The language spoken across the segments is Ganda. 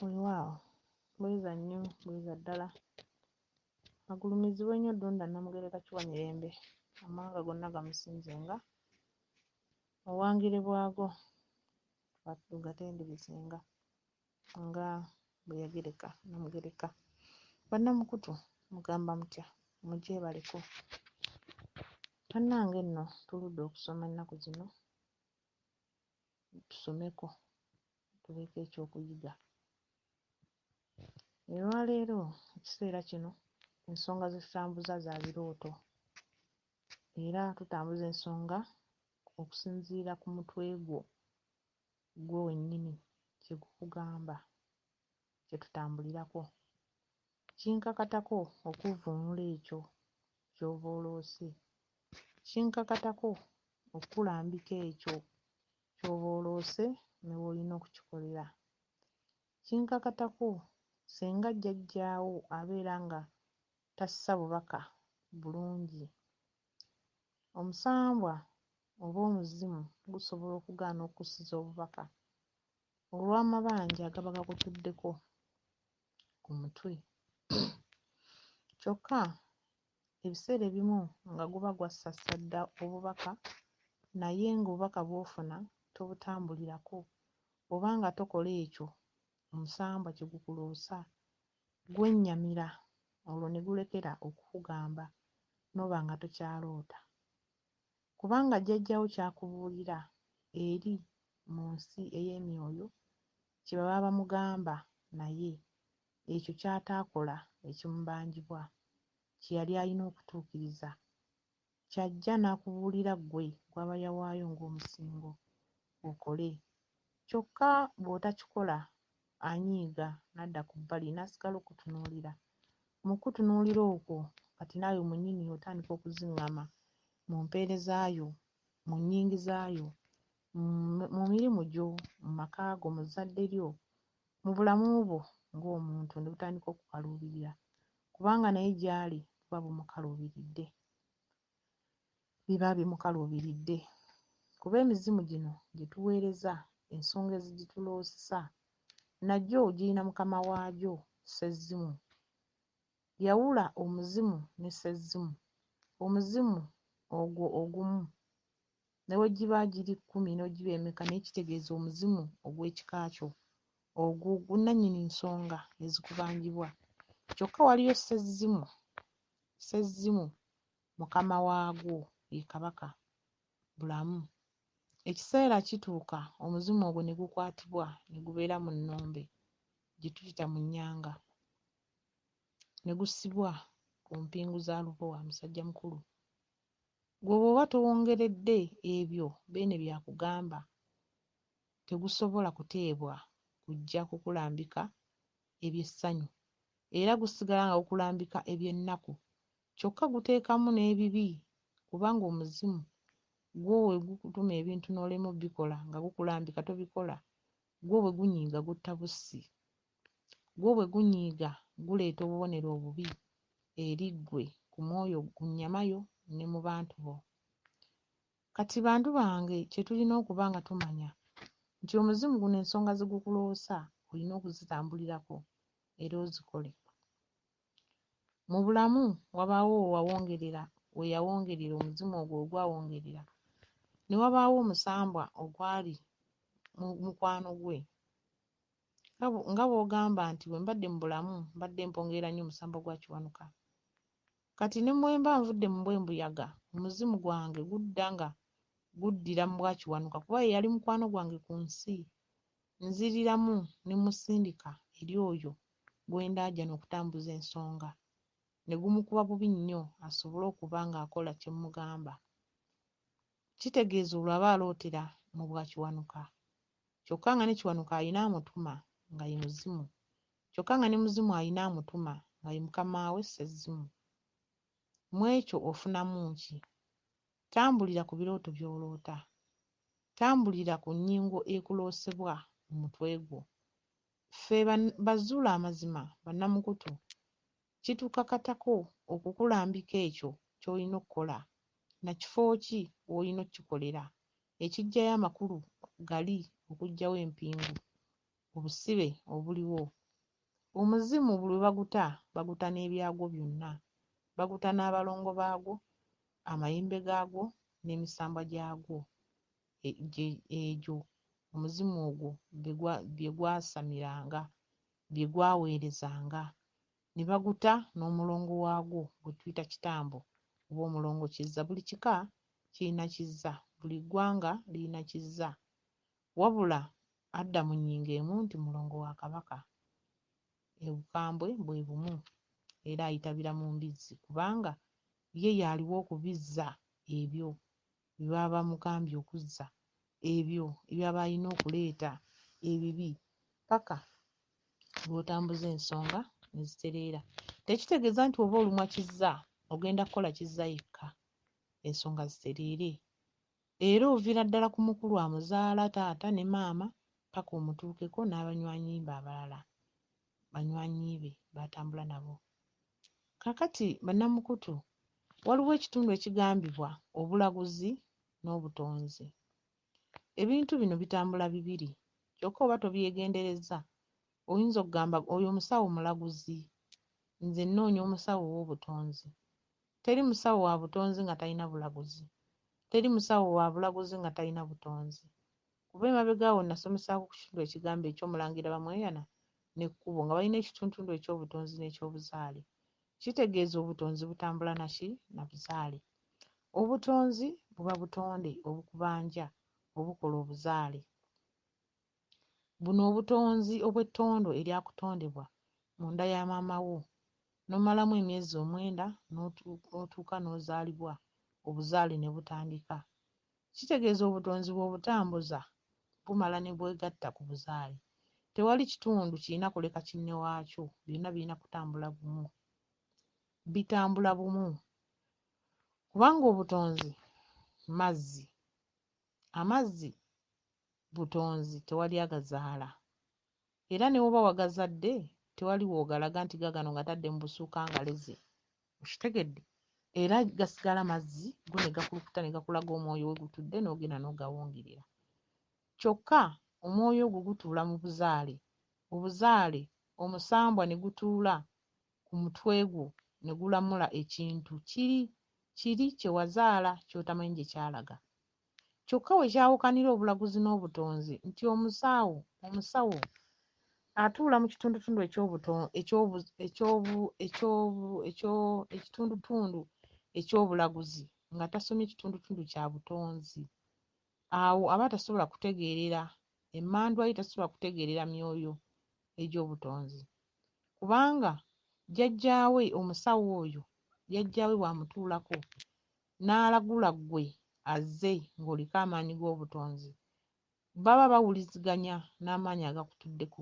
Weewaawo bweza nnyo bweza ddala. Agulumizibwe nnyo Ddunda Nnamugereka Kiwamirembe, amawanga gonna gamusinzenga, obuwangire bwago tugatenderezenga nga bwe yagereka Nnamugereka. Bannamukutu mugamba mutya? Mugyebaleko. Bannange nno tuludde okusoma ennaku zino, tusomeko tubeeko ekyokuyiga. Olwaleero ekiseera kino ensonga ze tutambuza za birooto era tutambuza ensonga okusinziira ku mutwe gwo ggwe wennyini kye gukugamba kye tutambulirako. Kinkakatako okuvvuunula ekyo ky'oba oloose. Kinkakatako okukulambika ekyo ky'oba oloose ne w'olina okukikolera. Kinkakatako singa jjajjaawo abeera nga tassa bubaka bulungi, omusambwa oba omuzimu gusobola okugaana okukussiza obubaka olw'amabanja agaba gakutuddeko ku mutwe. Kyokka ebiseera ebimu nga guba gwassassa dda obubaka naye ng'obubaka bw'ofuna tobutambulirako oba nga tokola ekyo omusambwa kye gukuloosa, gwennyamira olwo ne gulekera okukugamba n'oba nga tokyaloota. Kubanga jjajjaawo ky'akubuulira eri mu nsi ey'emyoyo kye baba bamugamba naye ekyo ky'ataakola ekimubanjibwa kye yali alina okutuukiriza ky'ajja n'akubuulira ggwe gw'aba yawaayo ng'omusingo okole. Kyokka bw'otakikola anyiiga n'adda ku bbali n'asigala okukutunuulira. Mu kukutunuulira okwo kati naawe mwennyini otandika okuziŋŋama mu mpeereza yo, mu nnyingiza yo, mu mirimu gyo, mu maka go, mu zzadde lyo, mu bulamu bwo ng'omuntu ne butandika okukaluubirira kubanga naye gy'ali buba bumukaluubiridde. Biba bimukaluubiridde. Kuba emizimu gino gye tuweereza ensonga ezigituloosesa nagyo girina mukama waagyo Ssezimu. Yawula omuzimu ne Ssezimu. Omuzimu ogwo ogumu ne bwe giba giri kkumi ne bwe giba emeka naye kitegeeza omuzimu ogw'ekika kyo ogwo gunnannyini nsonga ezikubanjibwa. Kyokka waliyo Ssezimu, Ssezimu mukama waagwo ye Kabaka Bulamu. Ekiseera kituuka omuzimu ogwo ne gukwatibwa ne gubeera mu nnombe gye tuyita mu nnyanga ne gussibwa ku mpingu za Lubowa musajjamukulu. Ggwe bw'oba towongeredde ebyo Beene by'akugamba tegusobola kuteebwa kujja kukulambika eby'essanyu era gusigala nga gukulambika eby'ennaku kyokka guteekamu n'ebibi kubanga omuzimu gwo we gukutuma ebintu n'olema obbikola nga gukulambika tobikola, gwo bwe gunyiiga gutta bussi. Gwo bwe gunyiiga guleeta obubonero obubi eri ggwe ku mwoyo ku nnyama yo ne mu bantu bo. Kati bantu bange kye tulina okuba nga tumanya nti omuzimu guno ensonga ze gukuloosa olina okuzitambulirako era ozikole. Mu bulamu wabaawo we wawongerera we yawongerera omuzimu ogwo we gwawongerera ne wabaawo omusambwa ogwali mukwano gwe. Nga bw'ogamba nti bwe mbadde mu bulamu mbadde mpongerera nnyo omusambwa gwa Kiwanuka. Kati ne bwe mba nvudde mu bw'embuyaga omuzimu gwange gudda nga guddira mu bwa Kiwanuka kuba ye yali mukwano gwange ku nsi. Nziriramu ne mmusindika eri oyo gwe ndaajana okutambuza ensonga ne gumukuba bubi nnyo asobole okuba ng'akola kye mmugamba. Kitegeeza olwo aba alootera mu bwa Kiwanuka kyokka nga ne Kiwanuka alina amutuma nga ye muzimu kyokka nga ne muzimu alina amutuma nga ye mukama we Ssezimu. Mu ekyo ofunamu ki? Tambulira ku birooto by'oloota. Tambulira ku nnyingo ekuloosebwa mu mutwe gwo. Ffe bazuula amazima bannamukutu kitukakatako okukulambika ekyo ky'olina okukola na kifo ki w'olina okkikolera ekiggyayo amakulu gali okuggyawo empingu. obusibe obuliwo. Omuzimu buli lwe baguta, baguta n'ebyagwo byonna. Baguta n'abalongo baagwo, amayembe gaagwo n'emisambwa gyagwo egyo omuzimu ogwo bye gwasamiranga, bye gwaweerezanga. Ne baguta n'omulongo waagwo gwe tuyita Kitambo oba omulongo Kizza. Buli kika kirina Kizza, buli ggwanga lirina Kizza. Wabula adda mu nnyingo emu nti mulongo wa Kabaka. Obukambwe bwe bumu era ayitabira mu mbizzi kubanga ye y'aliwo okubizza ebyo bye baba bamugambye okuzza, ebyo eby'aba alina okuleeta ebibi ppaka lw'otambuza ensonga ne zitereera. Tekitegeeza nti bw'oba olumwa Kizza ogenda kukola Kizza yekka, ensonga zitereere. Era oviira ddala ku mukulu amuzaala taata ne maama ppaka omutuukeko n'abanywanyi be abalala, banywanyi be b'atambula nabo. Kaakati bannamukutu waliwo ekitundu ekigambibwa obulaguzi n'obutonzi. Ebintu bino bitambula bibiri kyokka oba tobyegenderezza oyinza okugamba oyo omusawo mulaguzi, nze nnoonya omusawo ow'obutonzi. Teri musawo wa butonzi nga talina bulaguzi. Teri musawo wa bulaguzi nga talina butonzi. Kuba emabega awo nnasomesaako ku kitundu ekigamba eky'Omulangira Bamweyana n'ekkubo nga balina ekitundutundu eky'obutonzi n'ekyobuzaale. Kitegeeza obutonzi butambula na ki? Na buzaale. Obutonzi buba butonde obukubanja obukola obuzaale. Buno obutonzi obw'ettondo eryakutondebwa munda ya maama wo n'omalamu emyezi omwenda n'otuuka n'ozaalibwa obuzaale ne butandika. Kitegeeza obutonzi bw'obutambuza bumala ne bwegatta ku buzaale. Tewali kitundu kirina kuleka kinne waakyo, byonna birina kutambula bumu. Bitambula bumu kubanga obutonzi mazzi, amazzi butonzi tewali agazaala. Era ne bw'oba wagazadde tewali w'ogalaga nti gaagano ngatadde mu busuuka ngaleze. Okitegedde? Era gasigala mazzi go ne gakulukuta ne gakulaga omwoyo we gutudde n'ogenda n'ogawungirira. Kyokka omwoyo ogwo gutuula mu buzaale, obuzaale omusambwa ne gutuula ku mutwe gwo ne gulamula ekintu kiri kiri kye wazaala ky'otamanyi gye kyalaga. Kyokka we kyawukanira obulaguzi n'obutonzi nti omusawo omusawo atuula mu kitundutundu ekitundutundu eky'obulaguzi nga tasomye kitundutundu kya butonzi. Awo aba tasobola kutegeerera emmandwa ye tasobola kutegeerera myoyo egy'obutonzi. Kubanga jjajjaawe omusawo oyo jjajjaawe bw'amutuulako n'alagula ggwe azze ng'oliko amaanyi g'obutonzi, baba bawuliziganya n'amaanyi agakutuddeko.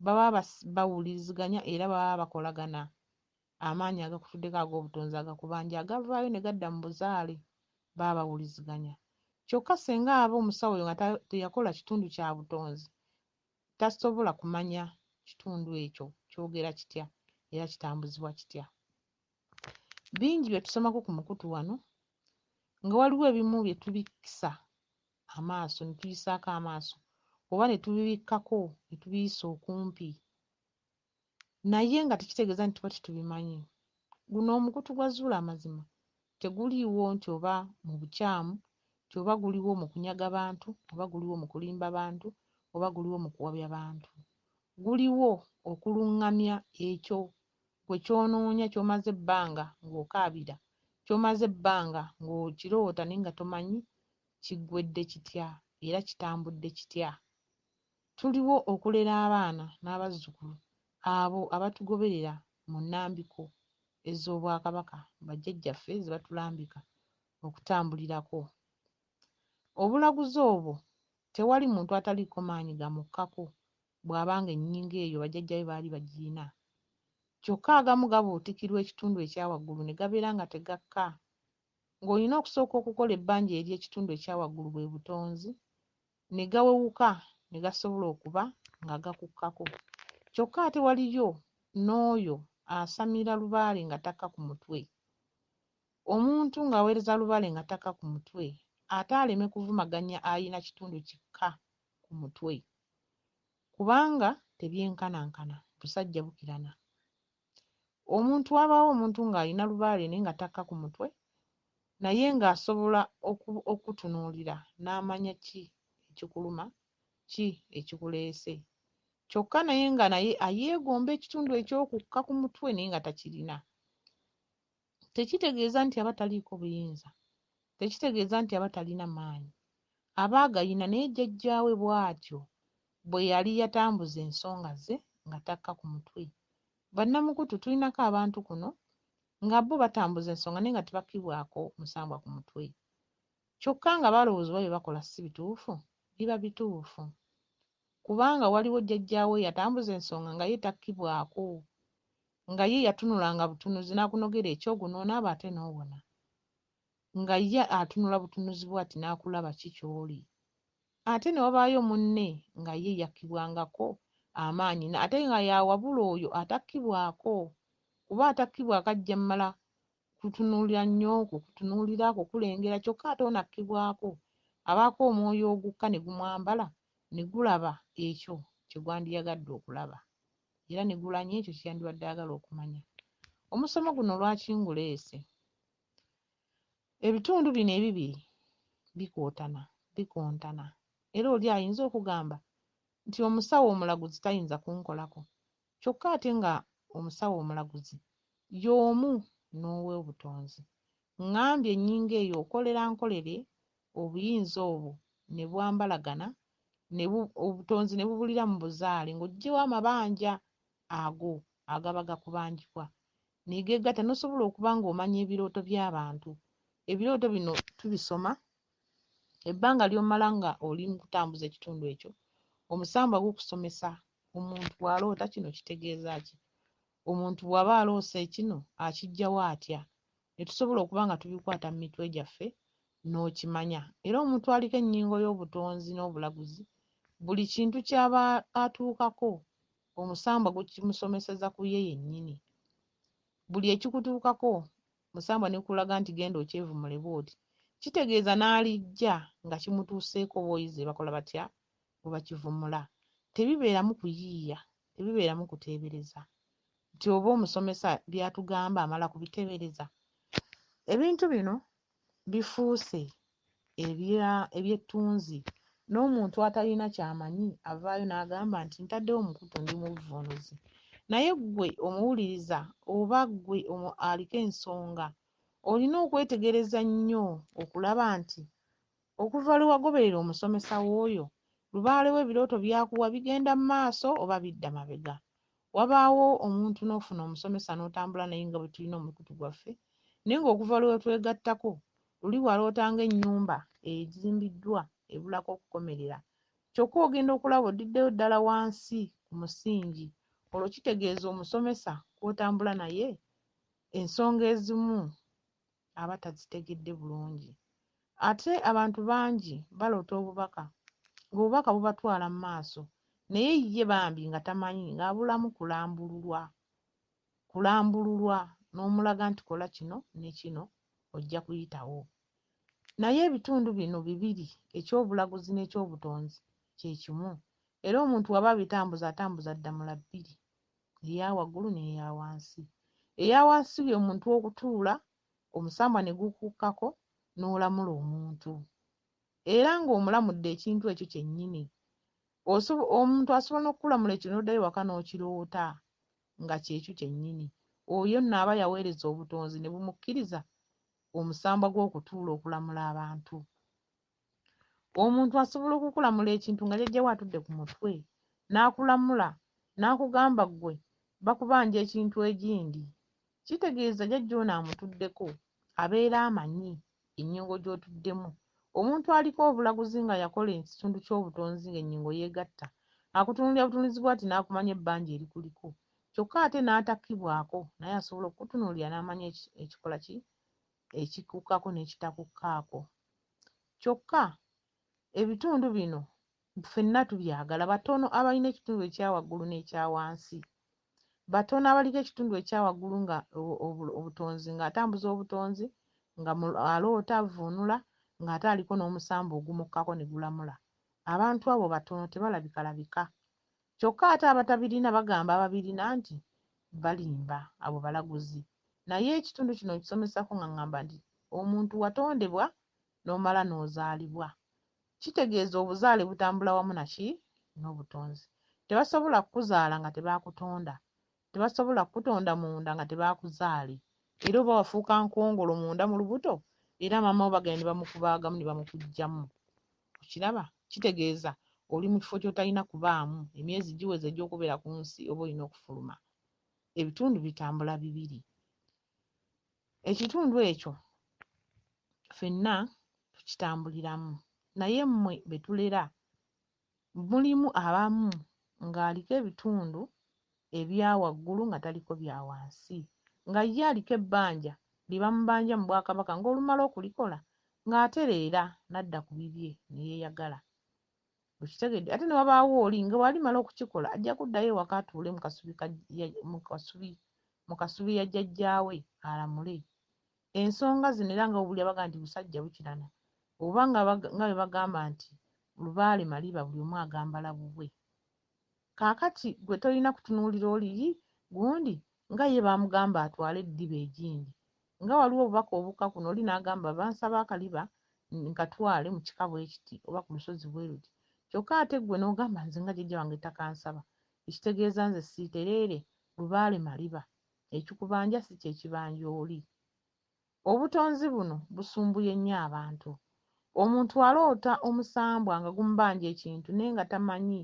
Baba bawuliziganya era baba bakolagana amaanyi agakutuddeko ag'obutonzi agakubanja agavaayo ne gadda mu buzaale baba bawuliziganya. Kyokka singa aba omusawo oyo nga teyakola kitundu kya butonzi, tasobola kumanya kitundu ekyo kyogera kitya era kitambuzibwa kitya. Bingi bye tusomako ku mukutu wano nga waliwo ebimu bye tubikisa amaaso ne tuyisaako amaaso oba ne tubibikkako ne tubiyisa okumpi naye nga tekitegeeza nti tuba tetubimanyi. Guno omukutu gwa Zuula Amazima teguliiwo nti oba mu bukyamu nti oba guliwo mu kunyaga bantu oba guliwo mu kulimba bantu oba guliwo mu kuwabya bantu. Guliwo okuluŋŋamya ekyo gwe ky'onoonya ky'omaze ebbanga ng'okaabira, ky'omaze ebbanga ng'okiroota naye nga tomanyi kiggwedde kitya era kitambudde kitya. Tuliwo okulera abaana n'abazzukulu abo abatugoberera mu nnambiko ez'Obwakabaka bajjajjaffe ze batulambika okutambulirako. Obulaguzi obwo tewali muntu ataliiko maanyi gamukkako bw'aba ng'ennyingo eyo bajjajja be baali bagirina. Kyokka agamu gabuutikirwa ekitundu ekya waggulu ne gabeera nga tegakka. Ng'olina okusooka okukola ebbanja ery'ekitundu ekya waggulu bwe butonzi ne gawewuka ne gasobola okuba nga gakukkako. Kyokka ate waliyo n'oyo asamira lubaale nga takka ku mutwe. Omuntu ng'aweereza lubaale nga takka ku mutwe ate aleme kuvumaganya alina kitundu kikka ku mutwe. Kubanga tebyenkanankana, busajja bukirana. Omuntu wabaawo omuntu ng'alina lubaale naye nga takka ku mutwe, naye ng'asobola okutunuulira n'amanya ki ekikuluma, ki ekikuleese. Kyokka naye nga naye ayeegomba ekitundu eky'okukka ku mutwe naye nga takirina. Tekitegeeza nti aba taliiko buyinza, tekitegeeza nti aba talina maanyi. Aba agayina naye jjajjaawe bw'atyo bwe yali yatambuza ensonga ze nga takka ku mutwe. Bannamukutu tulinako abantu kuno nga bo batambuza ensonga naye nga tebakkibwako musambwa ku mutwe. Kyokka nga balowooza oba bye bakola si bituufu, biba bituufu. Kubanga waliwo jjajjaawe eyatambuza ensonga nga ye takkibwako, nga ye yatunulanga butunuzi n'akunogera ekyogo n'onaaba ate n'owona. Nga ye atunula butunuzi bw'ati n'akulaba ki ky'oli. Ate ne wabaayo munne nga ye yakkibwangako amaanyi ate nga y'awabula oyo atakkibwako, kuba atakkibwako ajja mmala kutunuulira nnyo, kukutunuulira, kukulengera, kyokka ate ono akkibwako abaako omwoyo ogukka ne gumwambala ne gulaba ekyo kye gwandiyagadde okulaba era ne gulanya ekyo kye yandibadde ayagala okumanya. Omusomo guno lwaki nguleese? Ebitundu bino ebibiri bikootana, bikontana era oli ayinza okugamba nti omusawo omulaguzi tayinza kunkolako, kyokka ate nga omusawo omulaguzi y'omu n'ow'obutonzi. Ŋŋambye ennyingo eyo okolera nkolere obuyinza obwo ne bwambalagana obutonzi ne bubulira mu buzaale ng'oggyewo amabanja ago agaba gakubanjibwa ne geegatta n'osobola okuba ng'omanya ebirooto by'abantu. Ebirooto bino tubisoma ebbanga ly'omala nga oli mu kutambuza ekitundu ekyo, omusambwa gukusomesa omuntu bw'aloota kino kitegeeza ki, omuntu bw'aba aloose kino akiggyawo atya, ne tusobola okuba nga tubikwata mu mitwe gyaffe n'okimanya. Era omuntu aliko ennyingo y'obutonzi n'obulaguzi buli kintu ky'aba atuukako omusambwa gukimusomeseza ku ye yennyini. Buli ekikutuukako musambwa ne gukulaga nti genda okyevumule bw'oti, kitegeeza n'alijja nga kimutuuseeko oba oyize bakola batya bwe bakivumula. Tebibeeramu kuyiiya, tebibeeramu kuteebereza nti oba omusomesa by'atugamba amala kubiteebereza. Ebintu bino bifuuse ebyettunzi n'omuntu atalina ky'amanyi avaayo n'agamba nti ntaddewo omukutu ndi muvvuunuzi. Naye ggwe omuwuliriza oba ggwe aliko ensonga olina okwetegereza nnyo okulaba nti okuva lwe wagoberera omusomesa w'oyo lubaale we ebirooto by'akuwa bigenda mu maaso oba bidda mabega. Wabaawo omuntu n'ofuna omusomesa n'otambula naye nga bwe tulina omukutu gwaffe, naye ng'okuva lwe twegattako luli walootanga ennyumba ezimbiddwa ebulako okukomerera. Kyokka ogenda okulaba odiddeyo ddala wansi ku musingi, olwo kitegeeza omusomesa kw'otambula naye ensonga ezimu aba tazitegedde bulungi. Ate abantu bangi baloota obubaka ng'obubaka bubatwala mu maaso naye ye bambi nga tamanyi ng'abulamu kulambululwa n'omulaga nti kola kino ne kino ojja kuyitawo. Naye ebitundu bino bibiri eky'obulaguzi n'ekyobutonzi kye kimu era omuntu bw'aba abitambuza atambuza ddamula bbiri, eya waggulu n'eya wansi. Eya wansi ye muntu okutuula omusambwa ne gukukkako n'olamula omuntu era ng'omulamudde ekintu ekyo kyennyini. Omuntu asobola n'okukulamula ekyo n'oddayo waka n'okiroota nga kyekyo kyennyini. Oyo nno aba yaweereza obutonzi ne bumukkiriza omusambwa gw'okutuula okulamula abantu. Omuntu asobola okukulamula ekintu nga jjajja we atudde ku mutwe n'akulamula n'akugamba ggwe bakubanja ekintu egindi. Kitegeeza jjajja ono amutuddeko abeera amanyi ennyingo gy'otuddemu. Omuntu aliko obulaguzi nga yakola ekitundu ky'obutonzi ng'ennyingo yeegatta, akutunuulira butunuulizi bw'ati n'akumanya ebbanja erikuliko. Kyokka ate n'atakkibwako naye asobola okukutunuulira n'amanya ekikola ki ekikukkako n'ekitakukkaako. Kyokka ebitundu bino ffenna tubyagala, batono abalina ekitundu ekya waggulu n'ekya wansi. Batono abaliko ekitundu ekya waggulu nga obutonzi ng'atambuza obutonzi nga aloota avvuunula ng'ate aliko n'omusambwa ogumukkako ne gulamula. Abantu abo batono tebalabikalabika. Kyokka ate abatabirina bagamba ababirina nti balimba, abo balaguzi. Naye ekitundu kino nkisomesako nga ŋŋamba nti omuntu watondebwa n'omala n'ozaalibwa. Kitegeeza obuzaale butambula wamu naki? N'obutonzi. Tebasobola kukuzaala nga tebaakutonda. Tebasobola kukutonda munda nga tebaakuzaale. Era oba wafuuka nkongolo munda mu lubuto, era maama wo bagenda ne bamukubaagamu ne bamukuggyamu. Okiraba? Kitegeeza oli mu kifo ky'otalina kubaamu, emyezi giweze egy'okubeera ku nsi oba olina okufuluma. Ebitundu bitambula bibiri. Ekitundu ekyo ffenna tukitambuliramu. Naye mmwe be tulera mulimu abamu ng'aliko ebitundu ebya waggulu nga taliko bya wansi, nga ye aliko ebbanja lye bamubanja mu Bwakabaka ng'olumala okulikola ng'atereera n'adda ku bibye ne yeeyagala. Okitegedde? Ate ne wabaawo oli nga bw'alimala okukikola ajja kuddayo ewaka atuule mu kasubi ka mu kasubi mu kasubi ya jjajjaawe alamule. Ensonga zino era nga bw'owulira bagamba nti busajja bukirana oba nga nga bwe bagamba nti lubaale maliba buli omu agambala bubwe. Kaakati ggwe tolina kutunuulira oli gundi nga ye baamugamba atwale eddiba egindi. Nga waliwo obubaka obukka kuno oli n'agamba bansaba akaliba nkatwale mu kika bwe kiti oba ku lusozi bwe luti. Kyokka ate ggwe n'ogamba nze nga jjajja wange takansaba. Ekitegeeza nze siitereere, lubaale maliba. Ekikubanja si kye kibanja oli. Obutonzi buno busumbuye nnyo abantu. Omuntu aloota omusambwa nga gumubanja ekintu naye nga tamanyi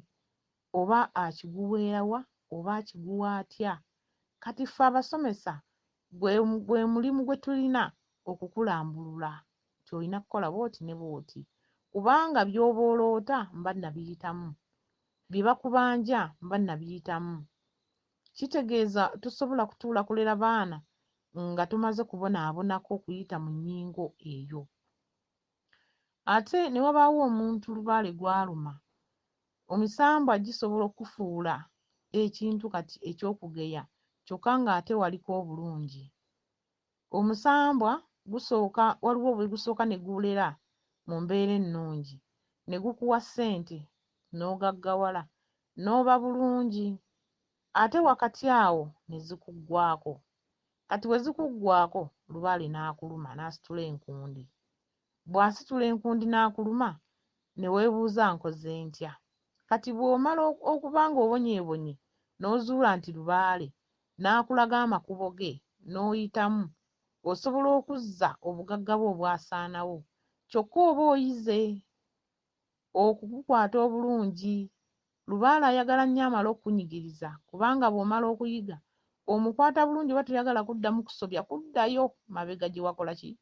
oba akiguweera wa oba akiguwa atya. Kati ffe abasomesa gwe gwe mulimu gwe tulina okukulambulula nti olina kukola bw'oti ne bw'oti kubanga by'oba oloota mba nabiyitamu, bye bakubanja mba nabiyitamu. Kitegeeza tosobola kutuula kulera baana nga tomaze kubonaabonako kuyita mu nnyingo eyo. Ate ne wabaawo omuntu lubaale gw'aluma, omisambwa gisobola okukufuula ekintu kati eky'okugeya kyokka ng'ate waliko obulungi. Omusambwa gusooka waliwo bwe gusooka ne gulera mu mbeera ennungi ne gukuwa ssente n'ogaggawala n'oba bulungi ate wakati awo ne zikuggwaako. Kati bwe zikuggwaako lubaale n'akuluma n'asitula enkundi. Bw'asitula enkundi n'akuluma ne weebuuza nkoze ntya? Kati bw'omala okuba ng'obonyeebonye n'ozuula nti lubaale n'akulaga amakubo ge n'oyitamu osobola okuzza obugagga bwo obwasaanawo kyokka oba oyize okubukwata obulungi. Lubaale ayagala nnyo amale okukunyigiriza kubanga bw'omala okuyiga omukwata bulungi oba toyagala kuddamu kusobya kuddayo mabega gye wakola ki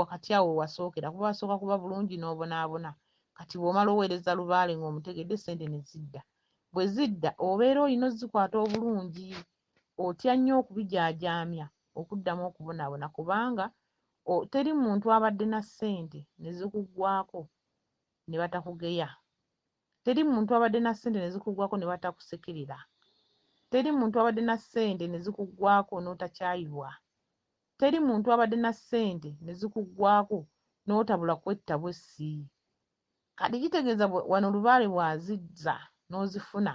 wakati awo we wasookera kuba wasooka kuba bulungi n'obonaabona. Kati bw'omala oweereza lubaale ng'omutegedde ssente ne zidda. Bwe zidda obeera olina ozzikwata obulungi, otya nnyo okubijaajaamya okuddamu okubonaabona kubanga teri muntu abadde na ssente ne zikuggwaako ne batakugeya. Teri muntu abadde na ssente ne zikuggwaako ne batakusekerera. Teri muntu abadde na ssente ne zikuggwaako n'otakyayibwa. Teri muntu abadde na ssente ne zikuggwaako n'otabula kwetta bwessi. Kati kitegeeza wano lubaale bw'azizza n'ozifuna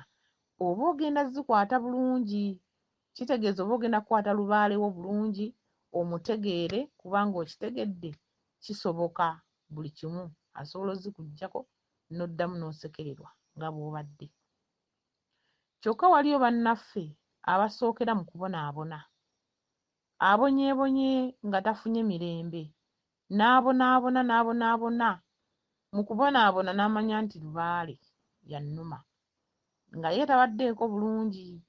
oba ogenda zikwata bulungi. Kitegeeza oba ogenda kukwata lubaale wo bulungi omutegeere kubanga okitegedde kisoboka buli kimu asobola ozikuggyako n'oddamu n'osekererwa nga bw'obadde. Kyokka waliyo bannaffe abasookera mu kubonaabona. Abonyeebonye nga tafunye mirembe n'abonaabona n'abonaabona mu kubonaabona n'amanya nti lubaale yannuma nga ye tabaddeeko bulungi.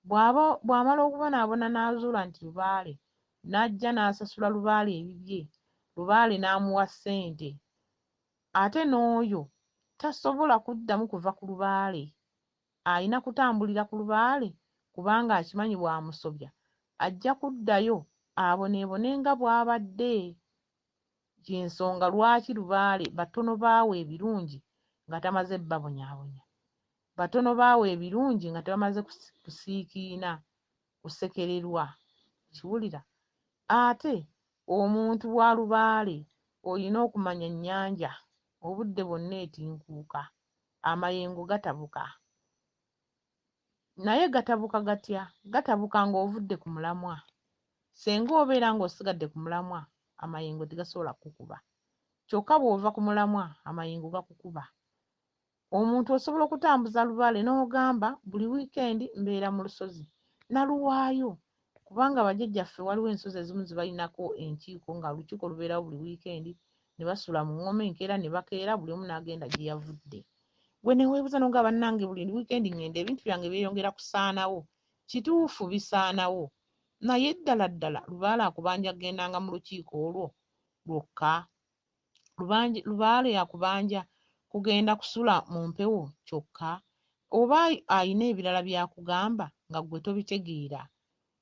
Bw'aba bw'amala okubonaabona n'azuula nti lubaale n'ajja n'asasula lubaale ebibye, lubaale n'amuwa ssente. Ate n'oyo tasobola kuddamu kuva ku lubaale. Alina kutambulira ku lubaale kubanga akimanyi bw'amusobya ajja kuddayo aboneebone nga bw'abadde. Y'ensonga lwaki lubaale batono b'awa ebirungi nga tamaze bbabonyaabonya. Batono b'awa ebirungi nga tebamaze kusiikiina, kusekererwa. Okiwulira? Ate omuntu wa lubaale olina okumanya nnyanja obudde bwonna etinkuuka, amayengo gatabuka. Naye gatabuka gatya? Gatabuka ng'ovudde ku mulamwa. Singa obeera ng'osigadde ku mulamwa, amayengo tegasobola kukukuba. Kyokka bw'ova ku mulamwa, amayengo gakukuba. Omuntu osobola okutambuza lubaale n'ogamba buli wiikendi mbeera mu lusozi. Naluwaayo kubanga bajjajjaffe waliwo ensozi ezimu ze balinako enkiiko nga olukiiko lubeerawo buli wiikendi ne basula mu ŋŋoma enkeera ne bakeera buli omu n'agenda gye yavudde. Gwe ne weebuuza n'ogamba bannange buli wiikendi ŋŋenda ebintu byange byeyongera kusaanawo. Kituufu bisaanawo naye ddala ddala lubaale akubanja kugendanga mu lukiiko olwo lwokka? Lubaale akubanja kugenda kusula mu mpewo kyokka? Oba ayina ebirala by'akugamba nga ggwe tobitegeera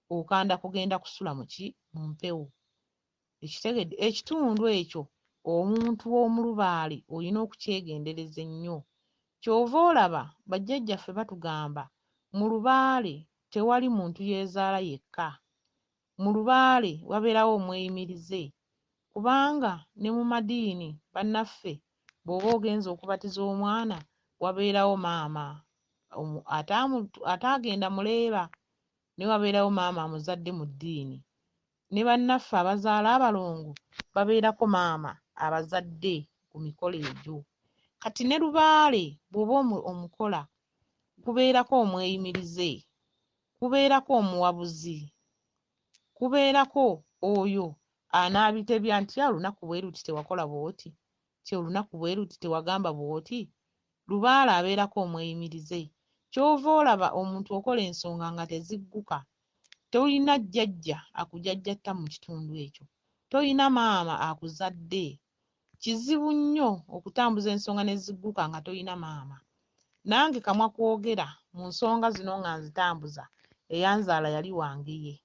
okanda kugenda kusula mu ki? Mu mpewo. Ekitegedde? Ekitundu ekyo omuntu w'omulubaale olina okukyegendereza ennyo. Ky'ova olaba bajjajjaffe batugamba mu lubaale tewali muntu yeezaala yekka. Mu lubaale wabeerawo omweyimirize kubanga ne mu madiini bannaffe bw'oba ogenze okubatiza omwana wabeerawo maama ataagenda muleeba ne wabeerawo maama amuzadde mu ddiini. Ne bannaffe abazaala abalongo babeerako maama abazadde ku mikolo egyo. Kati ne lubaale bw'oba omukola kubeerako omweyimirize, kubeerako omuwabuzi, kubeerako oyo anaabitebya nti olunaku bwe luti tewakola bw'oti, ti olunaku bwe luti tewagamba bw'oti. Lubaale abeerako omweyimirize. Ky'ova olaba omuntu okola ensonga nga tezigguka, tolina jjajja akujjajjatta mu kitundu ekyo, tolina maama akuzadde. Kizibu nnyo okutambuza ensonga ne zigguka nga tolina maama. Nange kamwa kwogera mu nsonga zino nga nzitambuza, eyanzaala yali Wangeye,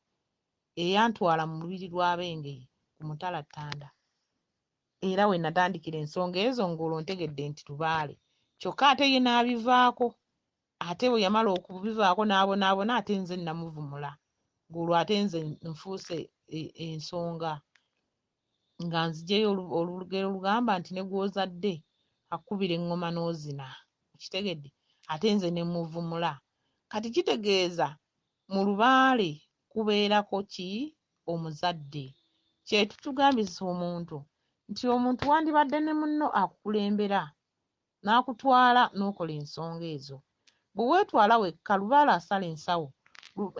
eyantwala mu lubiri lw'Abengeye ku Mutala Ttanda. Era we natandikira ensonga ezo ng'olwo ntegedde nti lubaale. Kyokka ate ye n'abivaako, ate bwe yamala okubivaako n'abonaabona ate nze namuvumula. Ng'olwo ate nze nfuuse ensonga. Nga nziggyeyo olugero olugamba nti ne gw'ozadde akukubira eŋŋoma n'ozina. Okitegedde? Ate nze ne muvumula. Kati kitegeeza mu lubaale kubeerako ki? Omuzadde. Kye tutugambisa omuntu nti omuntu wandibadde ne munno akukulembera n'akutwala n'okola ensonga ezo. Bwe weetwala wekka lubaale asala ensawo.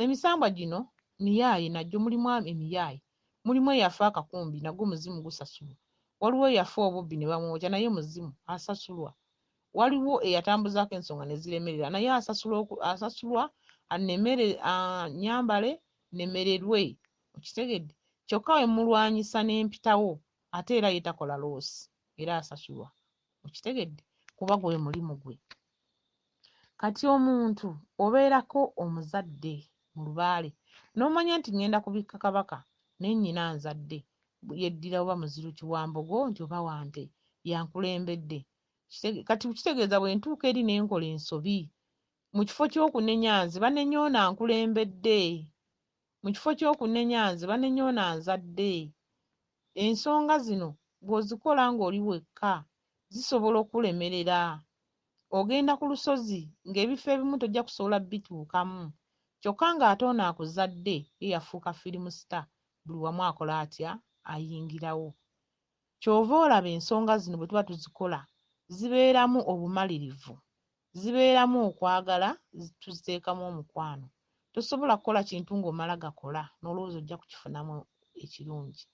Emisambwa gino miyaaye nagyo mulimu emiyaaye. Mulimu eyafa akakumbi nagwo muzimu gusasulwa. Waliwo eyafa obubbi ne bamwokya naye muzimu asasulwa. Waliwo eyatambuzaako ensonga ne ziremerera naye asasulwa anemere anyambale nemererwe. Okitegedde? Kyokka we mulwanyisa n'empitawo ate era ye takola loosi era asasulwa. Okitegedde? Kuba gwe mulimu gwe. Kati omuntu obeerako omuzadde mu lubaale n'omanya nti ŋŋenda kubikka kabaka naye nnyina anzadde yeddira oba muziruki wa mbogo nti oba wa nte yankulembedde. Kati kitegeeza bwe ntuuka eri ne nkola ensobi mu kifo ky'okunenya nze banenya ono ankulembedde, mu kifo ky'okunenya nze banenya ono anzadde. Ensonga zino bw'ozikola ng'oli wekka zisobola okukulemerera. Ogenda ku lusozi ng'ebifo ebimu tojja kusobola bituukamu kyokka ng'ate ono akuzadde ye yafuuka firimu star buli wamu akola atya? Ayingirawo. Ky'ova olaba ensonga zino bwe tuba tuzikola zibeeramu obumalirivu, zibeeramu okwagala, tuziteekamu omukwano. Tosobola kukola kintu ng'omala gakola n'olowooza ojja kukifunamu ekirungi.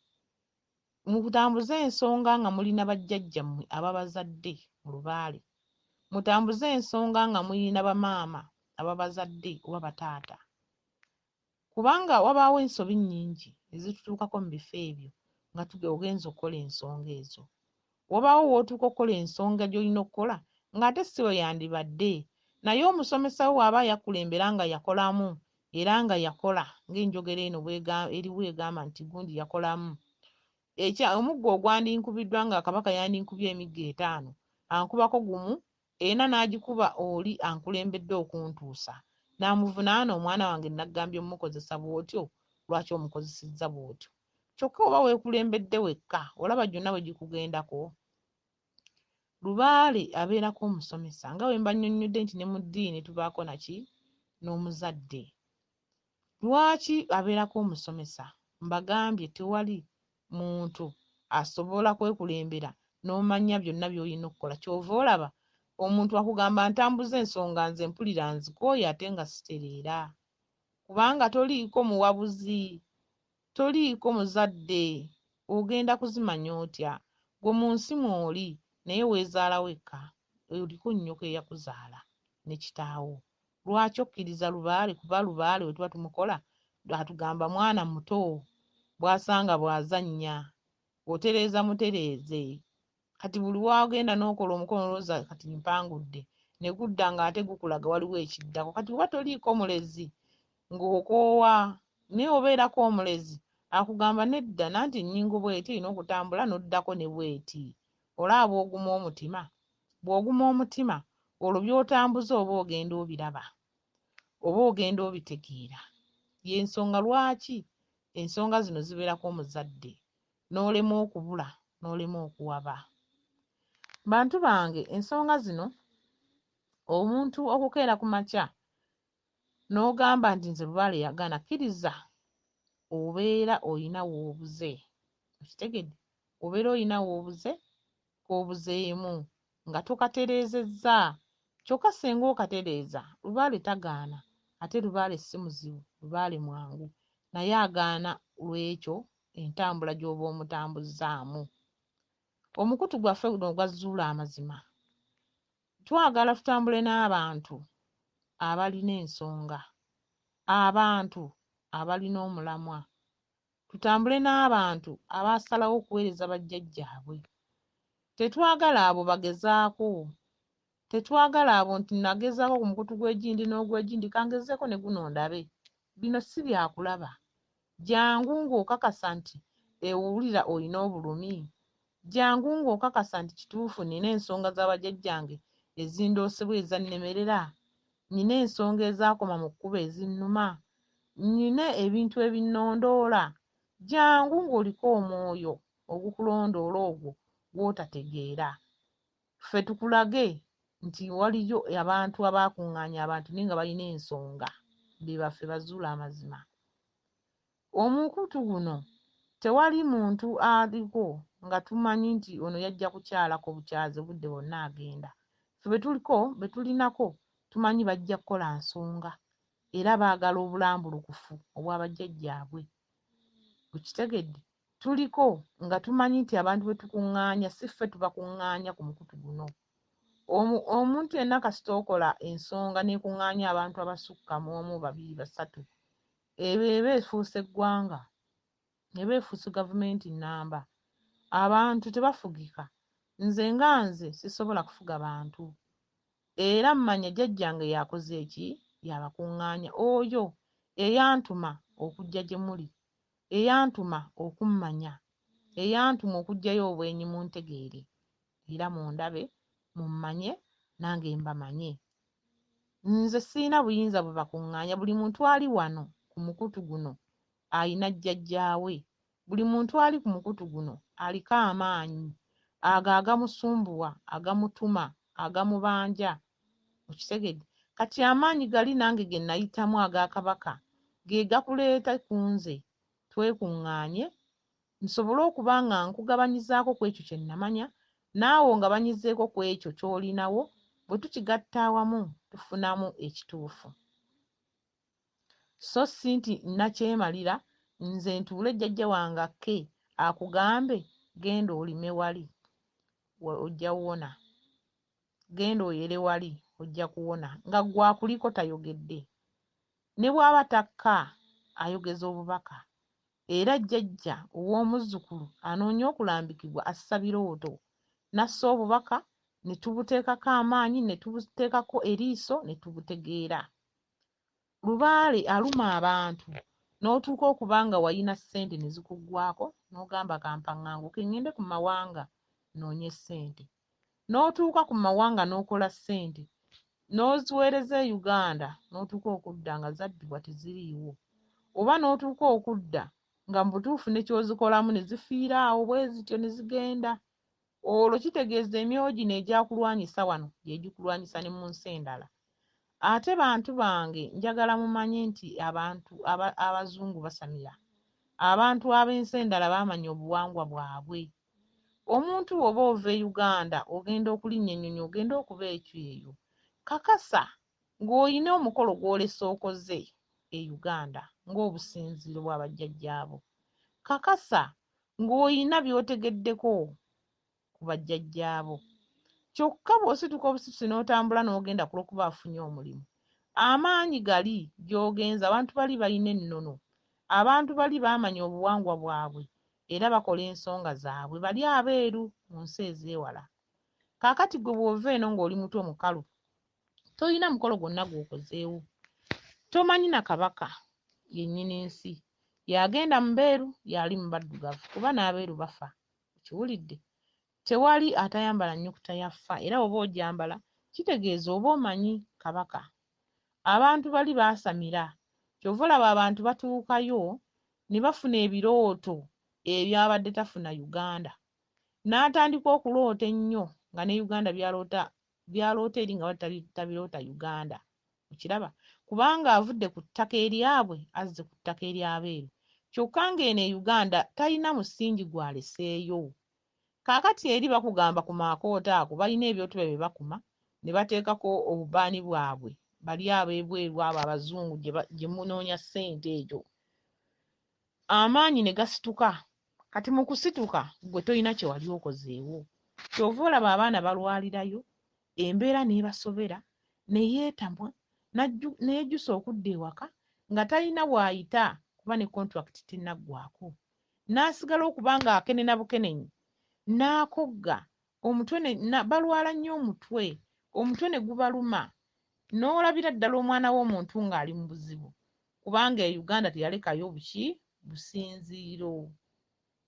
Mutambuze ensonga nga mulina bajjajjammwe ababazadde mu lubaale. Mutambuze ensonga nga mulina bamaama ababazadde oba bataata. Kubanga wabaawo ensobi nnyingi ezitutuukako mu bifo ebyo nga ogenze okukola ensonga ezo. Wabaawo w'otuuka okukola ensonga gy'olina okukola ng'ate si bwe yandibadde. Naye omusomesa wo bw'aba yakulembera nga yakolamu era nga yakola ng'enjogera eno eriwo egamba nti gundi yakolamu. Omuggo ogwandinkubiddwa nga kabaka yandinkubye emiggo etaano ankubako gumu ena n'agikuba oli ankulembedde okuntuusa n'amuvunaana omwana wange naggambye omukozesa bw'otyo lwaki omukozesezza bw'otyo. Kyokka oba weekulembedde wekka olaba gyonna bwe gikugendako. Lubaale abeerako omusomesa nga bwe mba nnyonnyodde nti ne mu ddiini tubaako naki? n'omuzadde. Lwaki abeerako omusomesa? Mbagambye tewali muntu asobola kwekulembera n'omanya byonna by'olina okukola. Ky'ova olaba omuntu akugamba ntambuza ensonga nze mpulira nzikooye ate nga sitereera. Kubanga toliiko muwabuzi, toliiko muzadde, ogenda kuzimanya otya? Ggwe mu nsi mw'oli naye weezaala wekka, oliko nnyoko eyakuzaala ne kitaawo. Lwaki okkiriza lubaale? Kuba lubaale bwe tuba tumukola atugamba mwana muto bw'asanga bw'azannya, otereeza mutereeze. Kati buli w'ogenda n'okola omukono olowooza kati mpangudde, ne gudda ng'ate gukulaga waliwo ekiddako. Kati oba toliiko mulezi ng'okoowa, naye obeerako omulezi akugamba nedda nanti ennyingo bw'eti erina okutambula n'oddako ne bw'eti. Olaba bw'oguma omutima? Bw'oguma omutima olwo by'otambuza oba ogenda obiraba, oba ogenda obitegeera. Y'ensonga lwaki ensonga zino zibeerako omuzadde n'olema okubula n'olema okuwaba. Bantu bange, ensonga zino omuntu okukeera ku makya n'ogamba nti nze lubaale yagaana, kkiriza obeera oyina w'obuze. Okitegedde? Obeera oyina w'obuze k'obuzeemu nga tokatereezezza. Kyokka singa okatereeza, lubaale tagaana, ate lubaale si muzibu, lubaale mwangu, naye agaana lw'ekyo entambula gy'oba omutambuzzaamu. Omukutu gwaffe guno ogwa Zuula Amazima, twagala tutambule n'abantu abalina ensonga, abantu abalina omulamwa, tutambule n'abantu abaasalawo okuweereza bajjajjaabwe. Tetwagala abo bagezaako, tetwagala abo nti nagezaako ku mukutu gw'egindi n'ogw'egindi kangezeeko ne guno ndabe. Bino si byakulaba. Jangu ng'okakasa nti ewulira olina obulumi. Jangu ng'okakasa nti kituufu nina ensonga za bajjajjange ezindoosebwa ezannemerera, nina ensonga ezaakoma mu kkubo ezinnuma, nina ebintu ebinnondoola. Jangu ng'oliko omwoyo ogukulondoola ogwo gw'otategeera. Ffe tukulage nti waliyo abantu abaakuŋŋaanya abantu naye nga balina ensonga, be baffe bazuula amazima. Omukutu guno tewali muntu aliko nga tumanyi nti ono yajja kukyalako bukyazi obudde bwonna agenda. Ffe be tuliko be tulinako tumanyi bajja kukola nsonga era baagala obulambulukufu obwa bajjajjaabwe. Okitegedde? Tuliko nga tumanyi nti abantu be tukuŋŋaanya si ffe tubakuŋŋaanya ku mukutu guno. Omuntu yenna kasita okola ensonga n'ekuŋŋaanya abantu abasukka mu omu, babiri, basatu, eba eba efuuse ggwanga, eba efuuse gavumenti nnamba. Abantu tebafugika. Nze nga nze sisobola kufuga bantu. Era mmanya jjajjange y'akoze ki? Y'abakuŋŋaanya. Oyo eyantuma okujja gye muli, eyantuma okummanya, eyantuma okuggyayo obwenyi muntegeere era mundabe, mummanye nange mbamanye. Nze sirina buyinza bubakuŋŋaanya. Buli muntu ali wano ku mukutu guno ayina jjajjaawe. Buli muntu ali ku mukutu guno aliko amaanyi ago agamusumbuwa, agamutuma, agamubanja. Okitegedde? Kati amaanyi gali nange ge nayitamu aga kabaka ge gakuleeta ku nze twekuŋŋaanye nsobole okuba nga nkugabanyizaako ku ekyo kye nnamanya, naawe ongabanyizeeko ku ekyo ky'olinawo, bwe tukigatta awamu tufunamu ekituufu. So si nti nnakyemalira nze ntuule jjajja wange akke akugambe genda olime wali ojja wona, genda oyere wali ojja kuwona, nga ggwe akuliko tayogedde. Ne bw'aba takka ayogeza obubaka. Era jjajja ow'omuzzukulu anoonya okulambikibwa assa birooto, n'assa obubaka ne tubuteekako amaanyi, ne tubuteekako eriiso ne tubutegeera. Lubaale aluma abantu n'otuuka okuba nga walina ssente ne zikuggwaako n'ogamba kampaŋŋanguke ŋŋende ku mawanga nnoonye ssente. N'otuuka ku mawanga n'okola ssente n'oziweereza e Uganda n'otuuka okudda nga zabbibwa teziriiwo. Oba n'otuuka okudda nga mu butuufu ne ky'ozikolamu ne zifiira awo bwe zityo ne zigenda. Olwo kitegeeza emyoyo gino egyakulwanyisa wano gye gikulwanyisa ne mu nsi endala. Ate bantu bange njagala mumanye nti abantu abazungu basamira. Abantu ab'ensi endala baamanya obuwangwa bwabwe. Omuntu bw'oba ova e Uganda ogenda okulinnya ennyonyi ogenda okuba ekyeyo, kakasa ng'olina omukolo gw'olese okoze e Uganda ng'obusinziiro bwa bajjajjaabo. Kakasa ng'olina by'otegeddeko ku bajjajjaabo. Kyokka bw'osituka obusitusi n'otambula n'ogenda ku lw'okuba afunye omulimu, amaanyi gali gy'ogenze abantu bali balina ennono, abantu bali baamanya obuwangwa bwabwe era bakola ensonga zaabwe bali abeeru mu nsi ez'ewala. Kaakati ggwe bw'ova eno ng'oli mutwe mukalu, tolina mukolo gwonna gw'okozeewo, tomanyi na Kabaka ye nnyini nsi, y'agenda mu beeru y'ali mu baddugavu kuba n'abeeru bafa, okiwulidde? Tewali atayambala nnyukuta ya ffa era bw'oba ogyambala kitegeeza oba omanyi Kabaka. Abantu bali baasamira, ky'ova olaba abantu batuukayo ne bafuna ebirooto ebyabadde tafuna Uganda. N'atandika okuloota ennyo nga ne Uganda by'aloota by'aloota eri nga tabiroota Uganda. Okiraba? Kubanga avudde ku ttaka eryabwe azze ku ttaka ery'abeeru. Kyokka ng'eno e Uganda talina musingi gw'aleseeyo. Kaakati eri bakugamba ku maakoota ago balina ebyoto byabwe bye bakuma ne bateekako obubaani bwabwe bali ab'ebweru abo abazungu gye munoonya ssente egyo. Amaanyi ne gasituka. Kati mu kusituka ggwe tolina kye wali okozeewo. Ky'ova olaba abaana balwalirayo, embeera n'ebasobera, ne yeetamwa, ne yejjusa okudda ewaka nga talina w'ayita kuba ne kontulakiti tennaggwaako. N'asigala okuba ng'akenena bukenenyi, n'akogga, omutwe ne, balwala nnyo omutwe, omutwe ne gubaluma, n'olabira ddala omwana w'omuntu ng'ali mu buzibu kubanga e Uganda teyalekayo buki? Businziiro.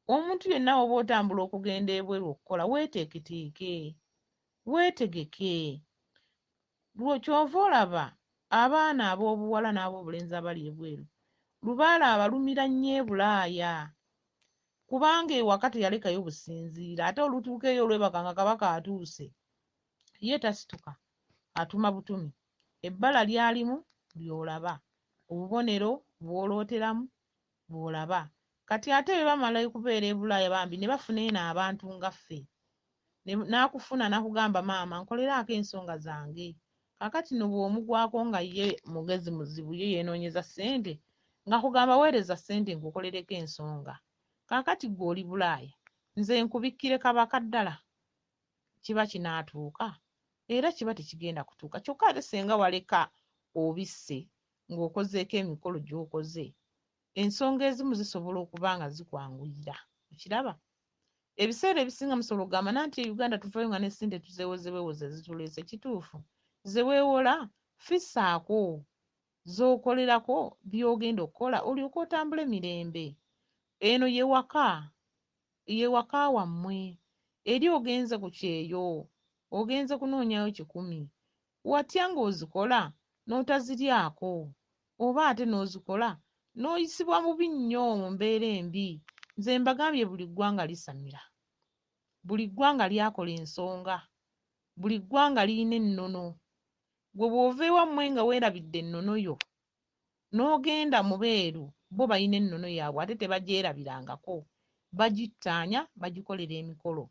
Omuntu yenna w'oba otambula okugenda ebweru okukola weeteeketeeke, weetegeke. Ky'ova olaba abaana ab'obuwala n'ab'obulenzi abali ebweru, lubaale abalumira nnyo e Bulaaya kubanga ewaka teyalekayo businziiro ate olutuuka eyo olwebaka nga Kabaka atuuse, ye tasituka atuma butumi. Ebbala ly'alimu ly'olaba, obubonero bw'olooteramu bw'olaba. Kati ate bwe bamala okubeera e Bulaaya bambi ne bafuna eno abantu nga ffe. N'akufuna n'akugamba maama nkoleraako ensonga zange. Kaakati no bw'omugwako nga ye mugezi muzibu ye yeenoonyeza ssente ng'akugamba weereza ssente nkukolereko ensonga. Kaakati ggwe oli Bulaaya nze nkubikkire Kabaka ddala kiba kinaatuuka? Era kiba tekigenda kutuuka. Kyokka ate singa waleka obisse ng'okozeeko emikolo gy'okoze, ensonga ezimu zisobola okuba nga zikwanguyira. Okiraba? Ebiseera ebisinga musobola okugamba nanti e Uganda tuvayo nga ne ssente tuzeewoze bwewoze zituleese. Kituufu. Ze weewola fissaako z'okolerako by'ogenda okukola olyoke otambule mirembe. Eno ye waka, ye waka wammwe. Eri ogenze ku kyeyo, ogenze kunoonyayo kikumi. Watya ng'ozikola n'otaziryako oba ate n'ozikola n'oyisibwa bubi nnyo mu mbeera embi. Nze mbagambye buli ggwanga lisamira. Buli ggwanga lyakola ensonga. Buli ggwanga lirina ennono. Ggwe bw'ova ewammwe nga weerabidde ennono yo n'ogenda mu beeru bo balina ennono yaabwe ate tebagyerabirangako. Bagittaanya, bagikolera emikolo.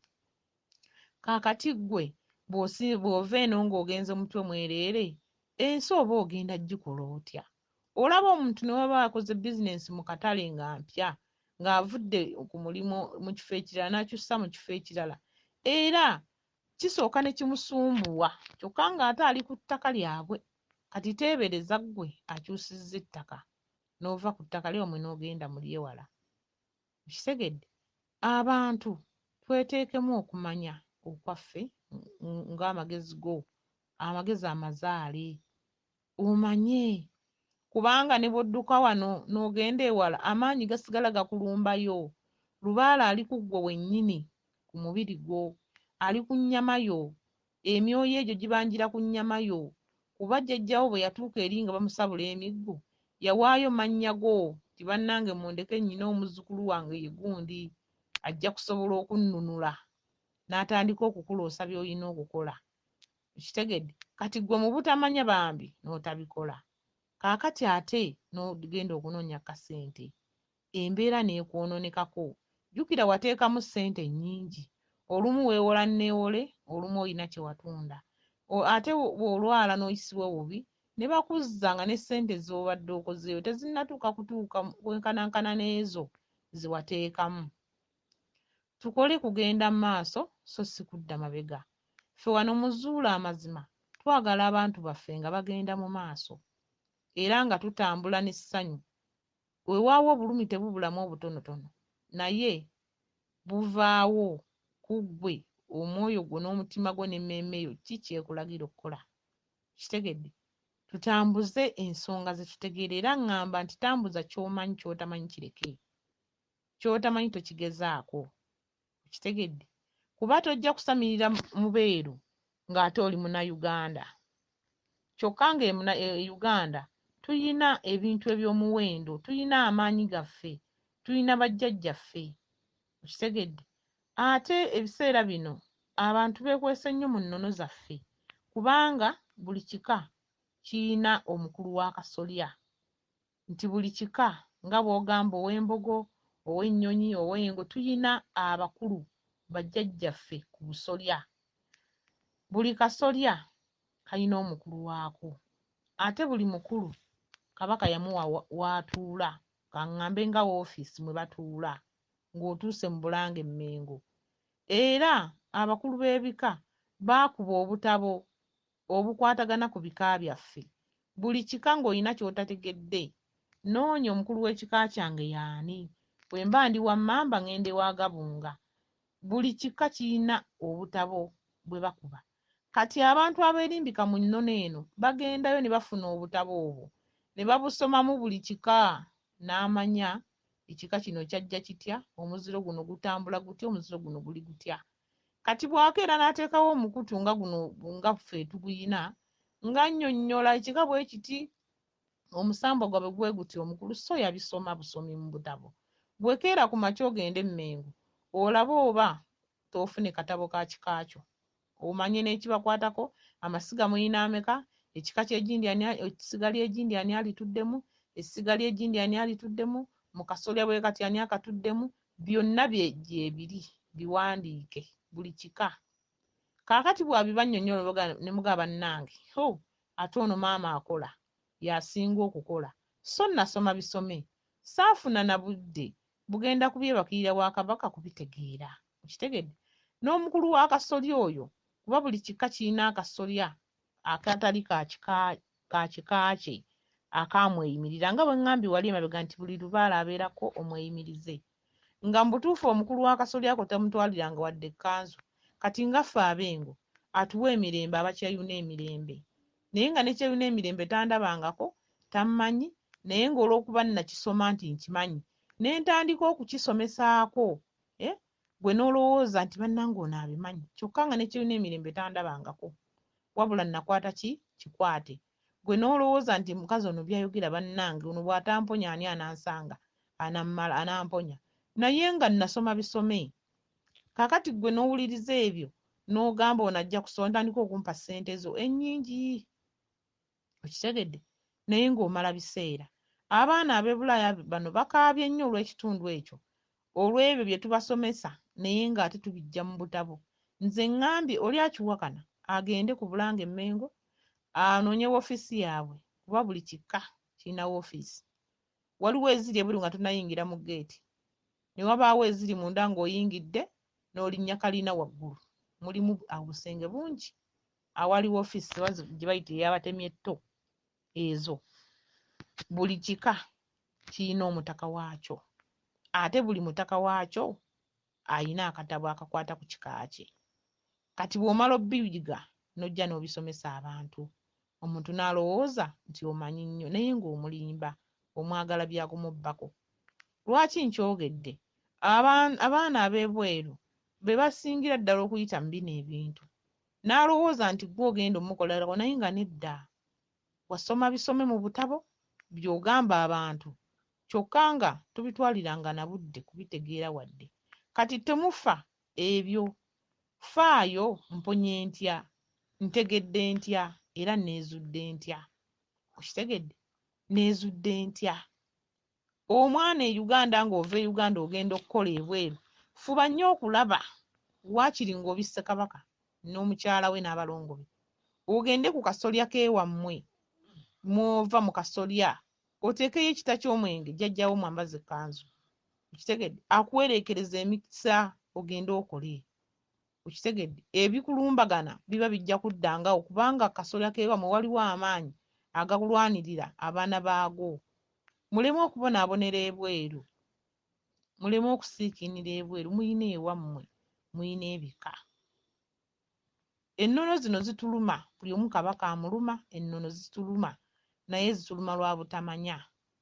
Kaakati ggwe bw'ova eno ng'ogenze mutwe mwereere, ensi oba ogenda gikola otya? Olaba omuntu ne waba akoze bizinensi mu katale nga mpya, ng'avudde ku mulimu mu kifo ekirala n'akyusa mu kifo ekirala, era kisooka ne kimusumbuwa kyokka ng'ate ali ku ttaka lyabwe. Kati teebereza ggwe akyusizza ettaka n'ova ku ttaka lyammwe n'ogenda mu ly'ewala. Okitegedde? Abantu tweteekemu okumanya okwaffe ng'amagezi go, amagezi amazaale, omanye kubanga ne bw'odduka wano n'ogenda ewala amaanyi gasigala gakulumbayo. Lubaale ali ku ggwe wennyini ku mubiri gwo, ali ku nnyama yo, emyoyo egyo gibanjira ku nnyama yo. Kuba jjajjaawo bwe yatuuka eri nga bamusabula emiggo, yawaayo mannya go nti bannange mundeke nnyina omuzzukulu wange ye gundi ajja kusobola okunnunula. N'atandika okukuloosa by'olina okukola. Okitegedde? Kati ggwe mu butamanya bambi n'otabikola. Kaakati ate n'ogenda okunoonya kasente, embeera n'ekwonoonekako. Jjukira wateekamu ssente nnyingi. Olumu weewola nneewole, olumu olina kye watunda. Ate bw'olwala n'oyisibwa obubi ne bakuzza nga ne ssente z'obadde okozeeyo tezinnatuuka kutuuka kwenkanankana n'ezo ze wateekamu. Tukole kugenda mu maaso so si kudda mabega. Ffe wano mu Zuula Amazima twagala abantu baffe nga bagenda mu maaso era nga tutambula n'essanyu. Weewaawo obulumi tebubulamu obutonotono naye buvaawo ku ggwe omwoyo gwo n'omutima gwo n'emmeeme yo ki ky'ekulagira okukola. Okitegedde? Tutambuze ensonga ze tutegeera era ŋŋamba nti tambuza ky'omanyi ky'otamanyi kireke. Ky'otamanyi tokigezaako. Okitegedde? Kuba tojja kusamirira mubeeru ng'ate oli Munnayuganda. Kyokka nga e Uganda tuyina ebintu eby'omuwendo, tuyina amaanyi gaffe, tuyina bajjajjaffe. Okitegedde? Ate ebiseera bino abantu beekwese nnyo mu nnono zaffe kubanga buli kika kiyina omukulu w'akasolya. Nti buli kika nga bw'ogamba ow'embogo, ow'ennyonyi, ow'engo, tuyina abakulu bajjajjaffe ku busolya. Buli kasolya kalina omukulu waako. Ate buli mukulu Kabaka yamuwa w'atuula, ka ŋŋambe nga woofiisi mwe batuula ng'otuuse mu Bulange Mmengo. Era abakulu b'ebika baakuba obutabo obukwatagana ku bika byaffe. Buli kika ng'olina ky'otategedde, nnoonya omukulu w'ekika kyange y'ani. Bwe mba ndi wa Mmamba ŋŋenda ewa Gabunga. Buli kika kirina obutabo bwe bakuba. Kati abantu abeerimbika mu nnono eno bagendayo ne bafuna obutabo obwo ne babusomamu buli kika n'amanya ekika kino kyajja kitya, omuziro guno gutambula gutya, omuziro guno guli gutya. Kati bw'akeera n'ateekawo omukutu nga guno nga ffe tuguyina ng'annyonnyola ekika bwe kiti, omusambwa gwabwe gwe guti omukulu so yabisoma busomi mu butabo. Ggwe keera ku makya ogende e Mmengo olabe oba toofune katabo ka kika kyo omanye n'ekibakwatako, amasiga mulina ameka, ekika ky'egindi ani, essiga ly'egindi ani alituddemu, essiga ly'egindi ani alituddemu, mu kasolya bwe kati ani akatuddemu, byonna bye gyebiri biwandiike buli kika. Kaakati bw'abibannyonnyola ne mugamba bannange, ho ate ono maama akola, y'asinga okukola. So nnasoma bisome, saafuna na budde bugenda kubyebakirira wa Kabaka kubitegeera. Okitegedde? N'omukulu w'akasolya oyo, kuba buli kika kirina akasolya akatali ka kika ka kika kye akaamweyimirira nga bwe ŋŋambye wali emabega nti buli lubaale abeerako omweyimirize. Nga mu butuufu omukulu w'akasolya ako tamutwaliranga wadde ekkanzu. Kati nga ffe ab'Engo atuwa emirembe aba Kyeyune emirembe. Naye nga ne Kyeyune emirembe tandabangako, tammanyi, naye ng'olw'okuba nnakisoma nti nkimanyi, ne ntandika okukisomesaako, eh, ggwe n'olowooza nti bannange ono abimanyi, kyokka nga ne Kyeyune emirembe tandabangako. Wabula nnakwata ki? Kikwate. Ggwe n'olowooza nti mukazi ono by'ayogera bannange ono bw'atamponya ani anansanga, anammala, anamponya. Naye nga nnasoma bisome. Kaakati ggwe n'owuliriza ebyo n'ogamba ono ajja kusoma n'otandika okumpa ssente zo ennyingi. Okitegedde? Naye ng'omala biseera. Abaana ab'e Bulaaya bano bakaabye nnyo olw'ekitundu ekyo, olw'ebyo bye tubasomesa naye ng'ate tubiggya mu butabo. Nze ŋŋambye oli akiwakana agende ku Bulange Mmengo anoonye woofiisi yaabwe kuba buli kika kirina woofiisi. Waliwo eziri ebweru nga tonnayingira mu ggeeti, ne wabaawo eziri munda ng'oyingidde n'olinnya kalina waggulu. Mulimu obusenge bungi awali woofiisi gye bayita ey'abatemya etto ezo. Buli kika kirina omutaka waakyo ate buli mutaka waakyo alina akatabo akakwata ku kika kye. Kati bw'omala obiyiga n'ojja n'obisomesa abantu, omuntu n'alowooza nti omanyi nnyo naye ng'omulimba, omwagala bya kumubbako. Lwaki nkyogedde? Abaana ab'ebweru be basingira ddala okuyita mu bino ebintu. N'alowooza nti ggwe ogenda omukolerako naye nga nedda. Wasoma bisome mu butabo by'ogamba abantu kyokka nga tobitwaliranga na budde kubitegeera wadde. Kati temufa ebyo. Faayo mponye ntya? Ntegedde ntya? Era neezudde ntya? Okitegedde? Neezudde ntya? Omwana e Uganda ng'ova e Uganda ogenda okukola ebweru, fuba nnyo okulaba waakiri ng'obisse Kabaka n'omukyala we n'abalongo be. Ogende ku kasolya k'ewammwe mw'ova mu kasolya oteekeyo ekita ky'omwenge jjajjaawo mwambaze ekkanzu. Okitegedde? Akuwereekereza emikisa ogende okole. Okitegedde? Ebikulumbagana biba bijja kuddangawo kubanga akasolya k'ewammwe waliwo amaanyi agakulwanirira abaana baago. Muleme okubonaabonera ebweru. Muleme okusiikiinira ebweru. Muyina ewammwe, muyina ebika. Ennono zino zituluma, buli omu Kabaka amuluma, ennono zituluma naye zituluma lwa butamanya.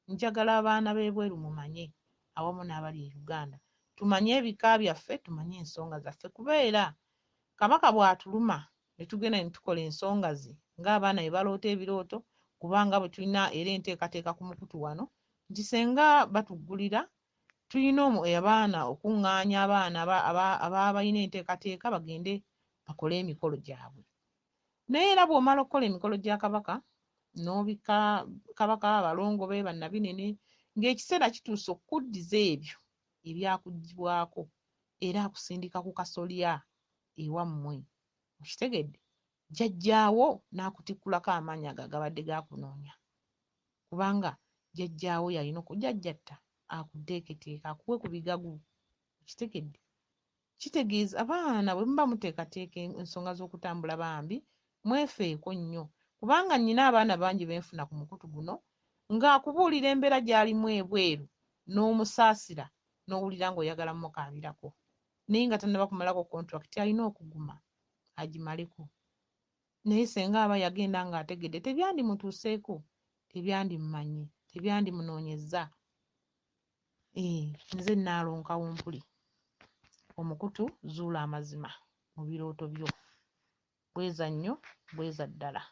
Njagala abaana b'ebweru mumanye awamu n'abali e Uganda. Tumanye ebika byaffe, tumanye ensonga zaffe kuba era Kabaka bw'atuluma ne tugenda ne tukola ensonga ze ng'abaana bwe baloota ebirooto kubanga bwe tulina era enteekateeka ku mukutu wano nti senga batuggulira tulina abaana okuŋŋaanya abaana ababa balina enteekateeka bagende bakole emikolo gyabwe. Naye era bw'omala okukola emikolo gya Kabaka n'obikka Kabaka, abalongo be, bannabinene, ng'ekiseera kituuse okukuddiza ebyo ebyakuggyibwako era akusindika ku kasolya ewammwe. Okitegedde? Jjajjaawo n'akutikkulako amaanyi ago agabadde gakunoonya. Kubanga jjajjaawo y'alina okujjajjatta akuteeketeeke akuwe ku bigagu. Okitegedde? Kitegeeza abaana bwe muba muteekateeka ensonga z'okutambula bambi mwefeeko nnyo kubanga nnyina abaana bangi be nfuna ku mukutu guno ng'akubuulira embeera gy'alimu ebweru n'omusaasira n'owulira ng'oyagala mmukaabirako naye nga tannaba kumalako kontulakiti alina okuguma agimaleko. Naye senga aba yagenda ng'ategedde tebyandimutuuseeko, tebyandimumanyi, tebyandimunoonyezza. Ee, nze Nnaalongo Kawumpuli, omukutu Zuula Amazima mu birooto byo. Bweza nnyo, bweza ddala.